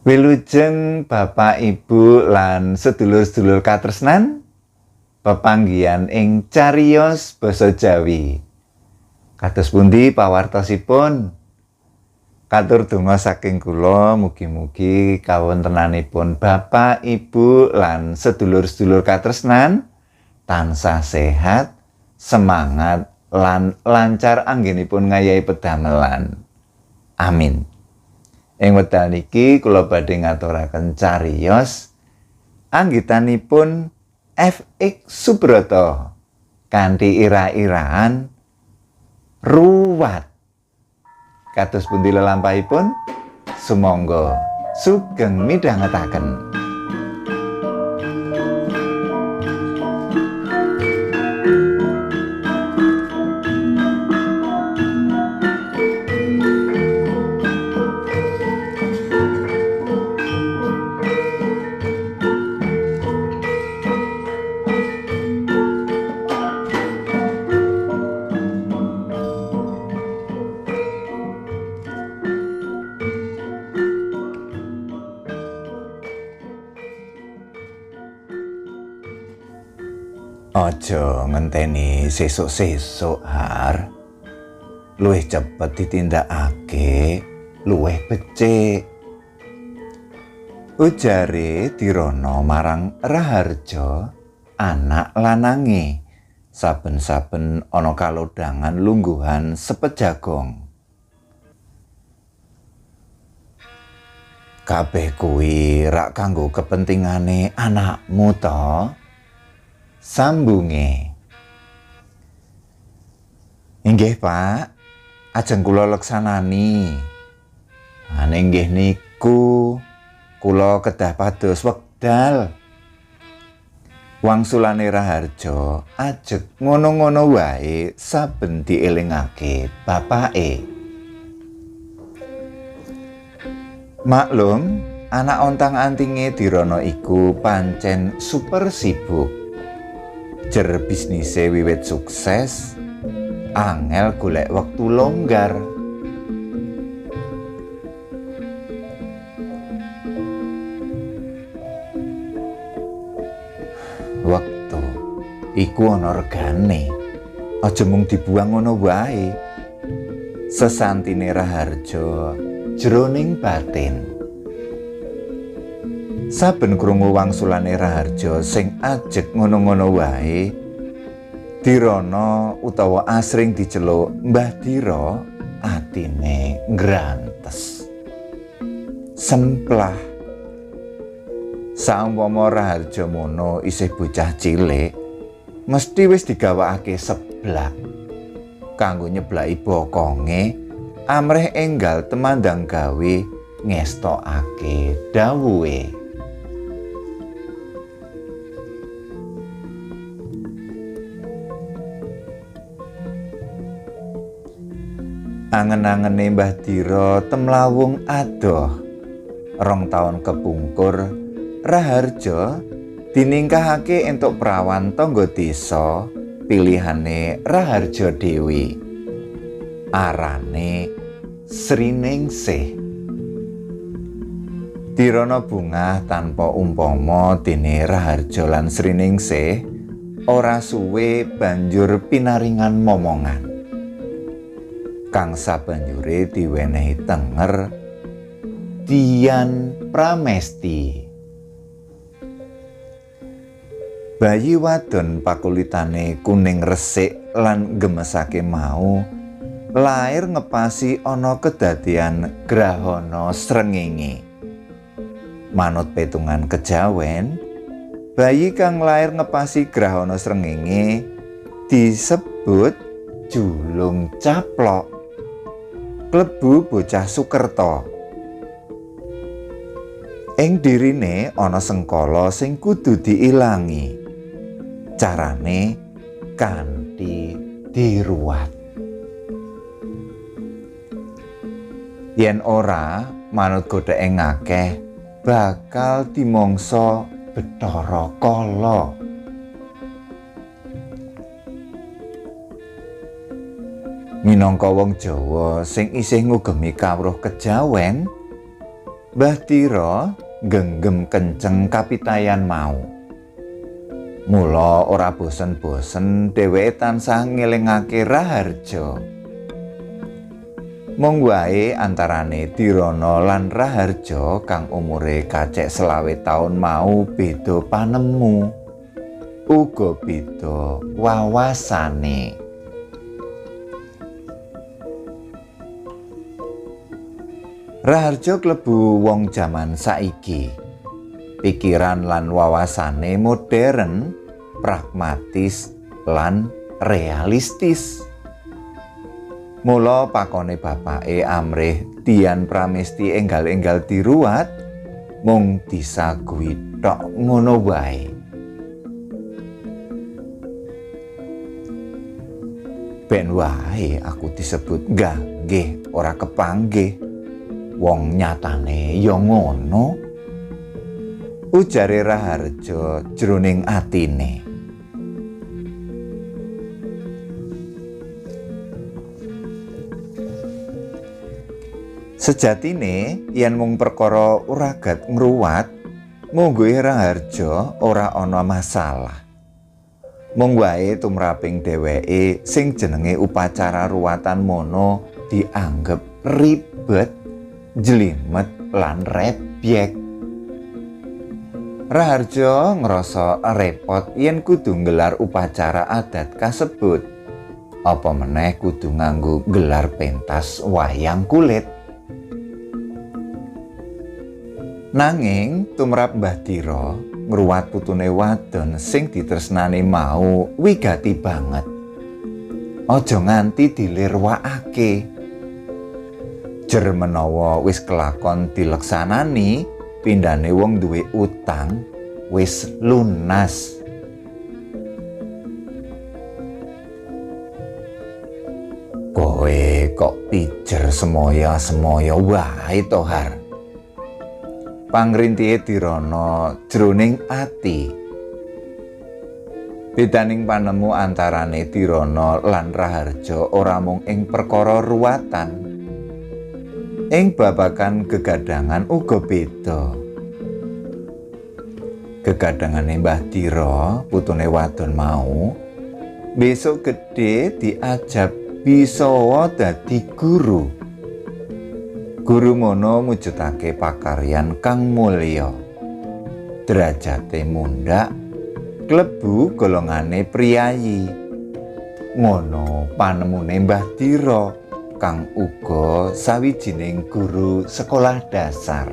Wilujeng Bapak Ibu lan sedulur-sedulur katresnan, pepanggihan ing cariyos basa Jawi. Kados pundi pawartosipun? Katur donga saking kula mugi-mugi kawontenanipun Bapak, Ibu lan sedulur-sedulur katresnan tansah sehat, semangat lan lancar anggenipun ngayahi pedamelan. Amin. Ing wekdal niki kula badhe ngaturaken cariyos anggitanipun FX Subroto kanthi ira-iraan ruwat. Kados pundi lelampahipun? Sumangga sugeng midhangetaken. Aja ngenteni sesuk-sesuk, Har. Luwih cepet ditindakake, luwih becik. Ujare Dirana marang Raharja, anak lanange, saben-saben ana kalodhangan lungguhan sepejagong. Kabeh kuwi rak kanggo kepentingane anakmu to? Sambunge. Inggih, Pak. Ajeng kula leksanani. Ane inggih niku kula kedah pados wekdal. Wangsulane Raharja ajeg ngono-ngono wae saben dielingake bapake. Maklum, anak ontang-antinge Dirana iku pancen super sibuk. Jer bisnise wiwit sukses, angel golek wektu longgar. Wektu iku ana regane, aja mung dibuang ngono wae. Sesantine Raharja jroning batin. Saben krungu wangsulane Raharja sing ajeg ngono-ngono wae, Dirana utawa asring diceluk Mbah Dira, atine ngrantes. Semplah. Saumpama Raharja mono isih bocah cilik, mesti wis digawakake seblak kanggo nyeblaki bokonge amrih enggal temandang gawe ngestokake dawuhe. Angen-angene Mbah Dira temlawung adoh. 2 taun kepungkur, Raharja diningkahake entuk prawan tangga desa pilihane Raharja dhewe. Arane Sriningsih. Dirana bungah tanpa umpama dene Raharja lan Sriningsih ora suwe banjur pinaringan momongan. Kang sabanjure diwenehi tenger Dian Pramesti. Bayi wadon pakulitane kuning resik lan gemesake mau lair ngepasi ana kedadian grahana srengenge. Manut petungan kejawen, bayi kang lair ngepasi grahana srengenge disebut julung caplok. Klebu bocah Sukerta. Ing dirine ana sengkala sing kudu diilangi. Carane kanthi diruwat. Yen ora manut godheke ngakeh bakal dimangsa Bathara Kala. Minangka wong Jawa sing isih ngugemi kawruh kejawen, Mbah Dira genggem kenceng kapitayan mau. Mula ora bosen-bosen dheweke tansah ngelingake Raharja. Mung wae antarane Dirana lan Raharja kang umure kacek 25 taun mau beda panemu, uga beda wawasane. Raharja klebu wong jaman saiki. Pikiran lan wawasane modern, pragmatis lan realistis. Mula pakone bapake amrih Dian Pramesti enggal-enggal diruwat, mung disaguhi tok ngono wae. Ben wae aku disebut nggih ora kepanggih. Wong nyatane ya ngono, ujare Raharja jroning atine. Sejatine yen mung perkara uragat ngruwat, mungguhe Raharja ora ana masalah. Mung wae tumraping dheweke sing jenenge upacara ruwatan mono dianggep ribet, jlimet lan rebyek. Raharja ngrasa repot yen kudu nggelar upacara adat kasebut. Apa meneh kudu nganggo gelar pentas wayang kulit. Nanging tumrap Mbah Dira ngruwat putune wadon sing ditresnani mau wigati banget. Aja nganti dilirwakake. Jer menawa wis kelakon dileksanani, pindhane wong duwe utang wis lunas. Kowe kok pijer semoya-semoya wae to, Har. Pangrintihe Dirana jroning ati. Bedaning panemu antarane Dirana lan Raharja ora mung ing perkara ruwatan. Ing babagan gegadangan uga beda. Gegadangane Mbah Dira, putune wadon mau, besok gedhe diajab bisa dadi guru. Guru mono mujudake pakaryan kang mulya. Derajate mundhak, klebu golongane priyayi. Ngono panemune Mbah Dira kang uga sawijining guru sekolah dasar.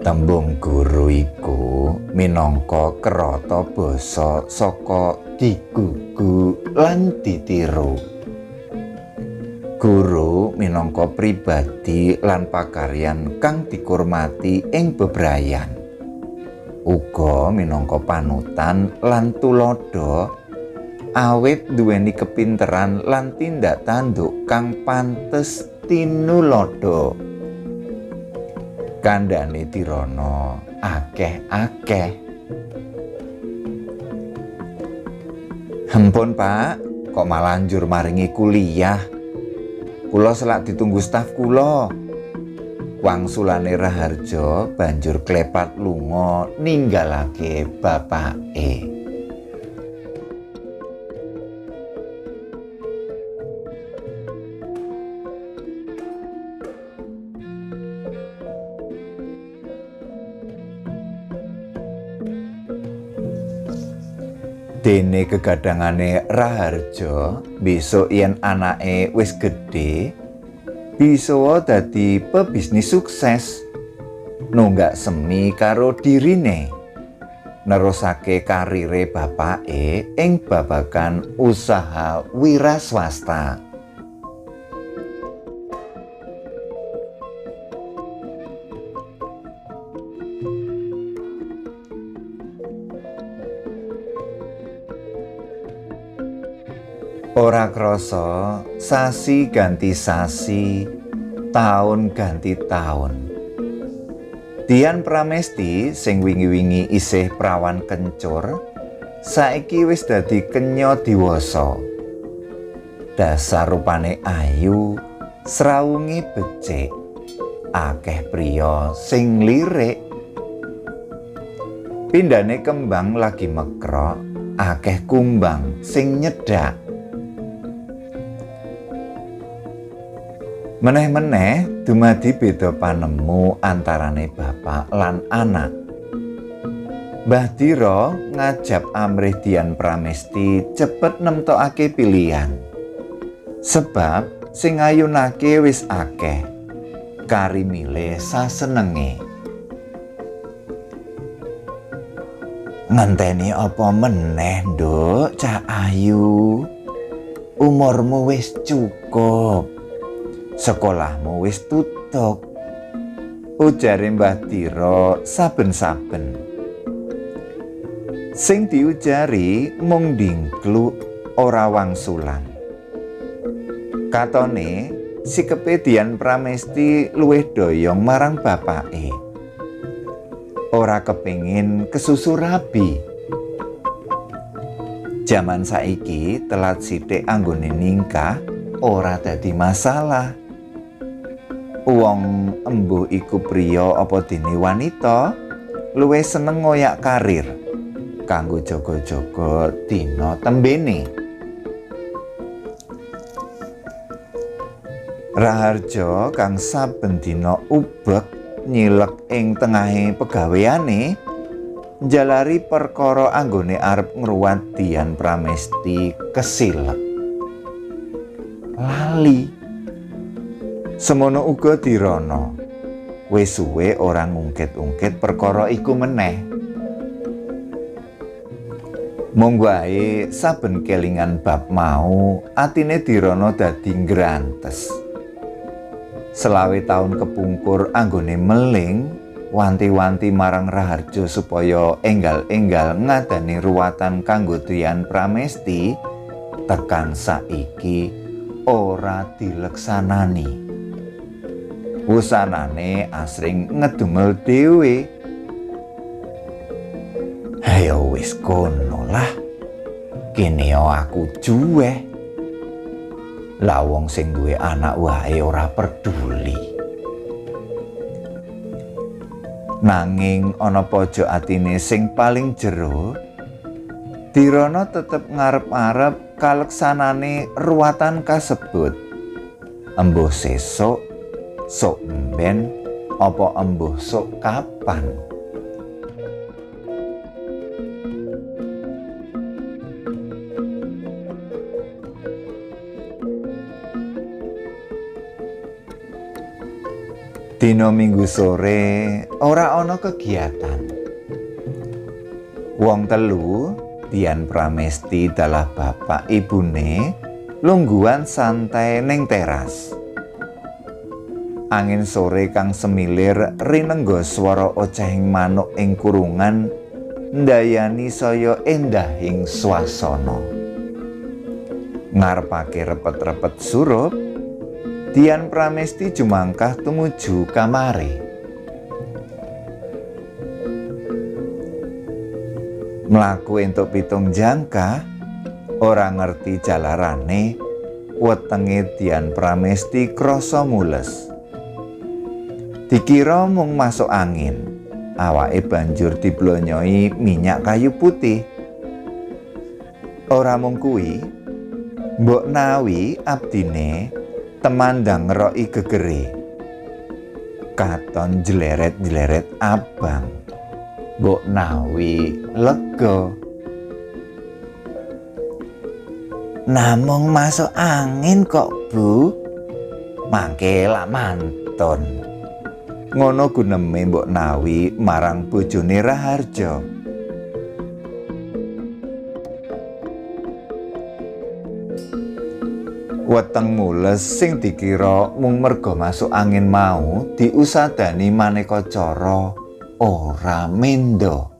Tembung guru iku minangka kerata basa saka digugu lan ditiru. Guru minangka pribadi lan pakaryan kang dikurmati ing bebrayan. Uga minangka panutan lan tuladha awit duweni kepinteran lan tindak tanduk kang pantes tinuladha. Kandhane Dirana akeh-akeh. Hempun, Pak, kok malah njur maringi kuliah. Kula selak ditunggu staf kula. Wangsulane Raharja banjur klepat lunga ninggalake bapake. Dene gegadangane Raharja besok yen anake wis gedhe bisa dadi pebisnis sukses, nunggak semi karo dirine, nerusake karire bapake ing babagan usaha wira swasta. Ora krasa, sasi ganti sasi, taun ganti taun. Dian Pramesti sing wingi-wingi isih prawan kencur, saiki wis dadi kenya diwasa. Dasar rupane ayu, Srawunge becik, akeh priya sing lirik. Pindhane kembang lagi mekrok, akeh kumbang sing nyedak. Meneh-meneh dumadi beda panemu antarane bapak lan anak. Mbah Dira ngajab amrih Dian Pramesti cepet nemtokake pilihan. Sebab sing ngayunake wis akeh, kari milih sasenenge. Ngenteni apa meneh, Nduk, Cah Ayu? Umurmu wis cukup. Sekolahmu wis tutup. Ujare Mbah Dira saben-saben. Sing diujari mung dingkluk ora wangsulan. Katone sikepe Dian Pramesti luwih doyong marang bapake. Ora kepingin kesusu rabi. Jaman saiki telat sithik anggone ningkah ora dadi masalah. Wong embuh iku priya apa dene wanita luwih seneng ngoyak karir kanggo jaga-jaga dina tembene. Raharjo kang saben dina ubek nyilek ing tengahe pegaweane njalari perkara anggone arep ngruwat Dian Pramesti kesilek. Lali. Semono uga Dirana. Wis suwe ora ngungkit-ungkit perkara iku meneh. Monggo ae saben kelingan bab mau atine Dirana dadi nggrantes. Selawe taun kepungkur anggone meling wanti-wanti marang Raharjo supaya enggal-enggal ngadani ruwatan kanggo Dian Pramesti tekan saiki ora dileksanani. Wusanane asring ngedumel dhewe. Ayo wis kono lah. Kene aku juweh. Lah wong sing duwe anak wae ora peduli. Nanging ana pojok atine sing paling jero, Dirana tetep ngarep-arep kaleksanane ruwatan kasebut. Embuh sesuk, sok mben, apa embuh sok kapan. Dina Minggu sore ora ana kegiatan. Wong telu, Dian Pramesti dalah bapak ibune, lungguhan santai ning teras. Angin sore kang semilir rinengga swara ocehing manuk ing kurungan ndayani saya endahing swasana. Ngarepake repet-repet surup, Dian Pramesti jumangkah tumuju kamare. Mlaku entuk 7 jangkah, ora ngerti jalarane, wetenge Dian Pramesti krasa mules. Dikira mung masuk angin, awake banjur diblonyoi minyak kayu putih. Ora mung kuwi, mbok nawi abdine temandang ngeroki gegere. Katon jleret-jleret abang. Mbok nawi lega. Namung masuk angin kok, Bu. Mangke lak mantun. Ngono guneme mbok nawi marang bojone Raharjo. Weteng mules sing dikira mung merga masuk angin mau diusadani maneka cara ora mendo.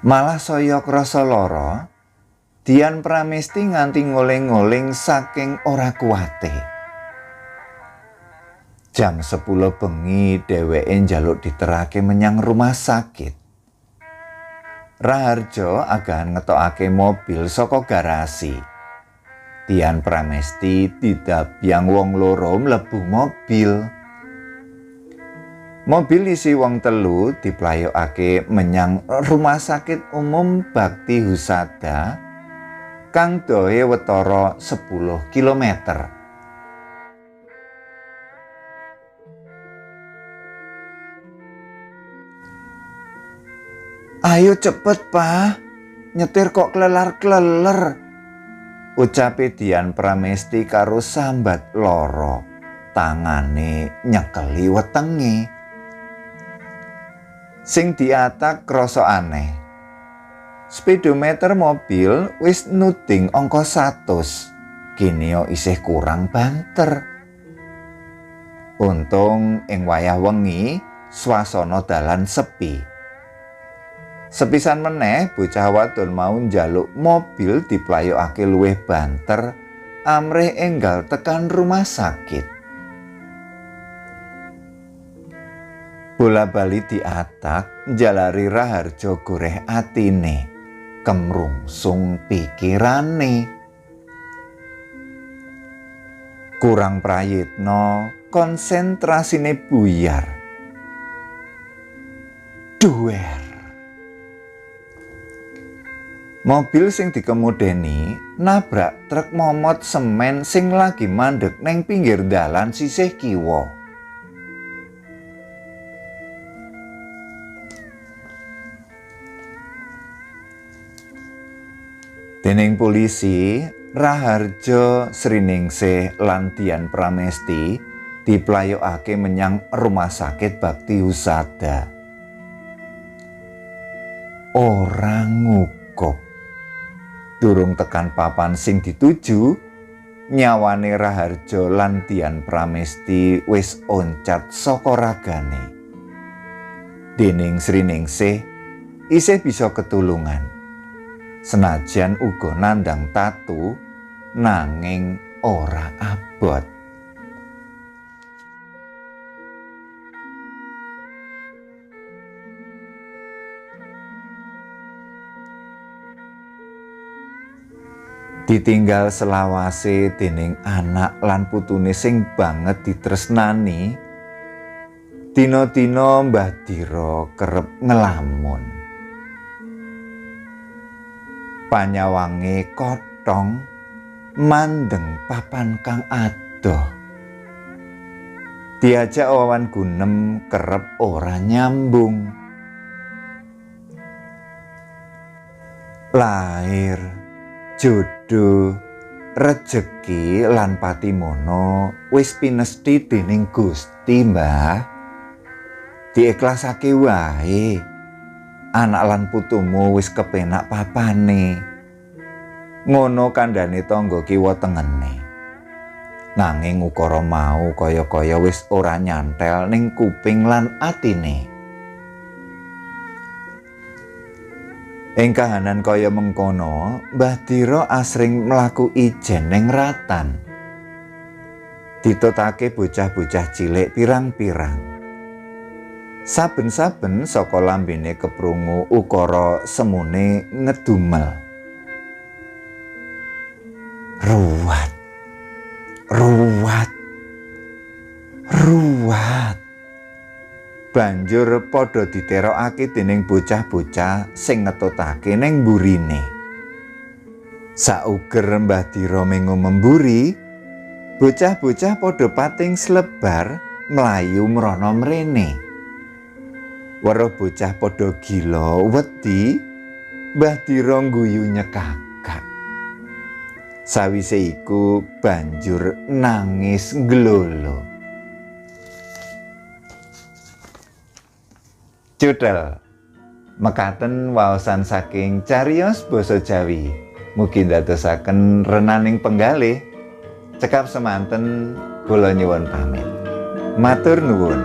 Malah saya krasa lara, Dian Pramesti nganti ngoling-ngoling saking ora kuwate. Jam 10 bengi dheweke njaluk diterake menyang rumah sakit. Raharjo agahan ngetokake mobil saka garasi. Dian Pramesti didabyang wong loro mlebu mobil. Mobil isi wong telu diplayokake menyang Rumah Sakit Umum Bakti Husada kang dohe wetara 10 kilometer. Ayo cepet, Pak. Nyetir kok klelar-kleler. Ucape Dian Pramesti karo sambat loro. Tangane nyekeli wetenge. Sing diatak krasa aneh. Speedometer mobil wis nuding angka 100. Kini yo isih kurang banter. Untung ing wayah wengi swasana dalan sepi. Sepisan meneh bocah wadon mau njaluk mobil diplayokake luwih banter amrih enggal tekan rumah sakit. Bola-bali diatak njalari Raharjo goreh atine, kemrungsung pikirane. Kurang prayitno, konsentrasine buyar. Duer. Mobil sing dikemudeni nabrak truk momot semen sing lagi mandek neng pinggir dalan sisih kiwa. Dening polisi, Raharjo, Sriningsih lan Dian Pramesti diplayokake menyang Rumah Sakit Bakti Husada. Ora ngukup. Durung tekan papan sing dituju, nyawane Raharjo lan Dian Pramesti wis oncat saka ragane. Dening Sriningsih isih bisa ketulungan. Senajan uga nandang tatu, nanging ora abot. Ditinggal selawase dening anak lan putune sing banget ditresnani, dina-dina Mbah Dira kerep ngelamun. Panyawange kotong mandeng papan kang adoh. Diajak wawan gunem kerep ora nyambung. Lahir, jodoh, rejeki lan patimono wis pinesti dening Gusti, Mbah. Diikhlasake wae. Anak lan putumu wis kepenak papane. Ngono kandhane tangga kiwa tengene. Nanging ukara mau kaya-kaya wis ora nyantel ning kuping lan atine. Ing kahanan kaya mengkono, Mbah Dira asring mlaku ijen ning ratan. Ditutake bocah-bocah cilik pirang-pirang. Saben-saben saka lambene keprungu ukara semune ngedumel. Ruwat, ruwat, ruwat. Banjur padha diterokake dening bocah-bocah sing ngetutake ning mburine. Sauger Mbah Dira mengo memburi, bocah-bocah padha pating slebar mlayu mrana mrene. Weruh bocah padha gila wedi, Mbah Dira ngguyu nyekakak. Sawise iku banjur nangis nglolo. Cudel, mekaten waosan saking cariyos basa Jawi. Mugi ndadosaken renaning penggalih. Cekap semanten, kula nyuwun pamit. Matur nuwun.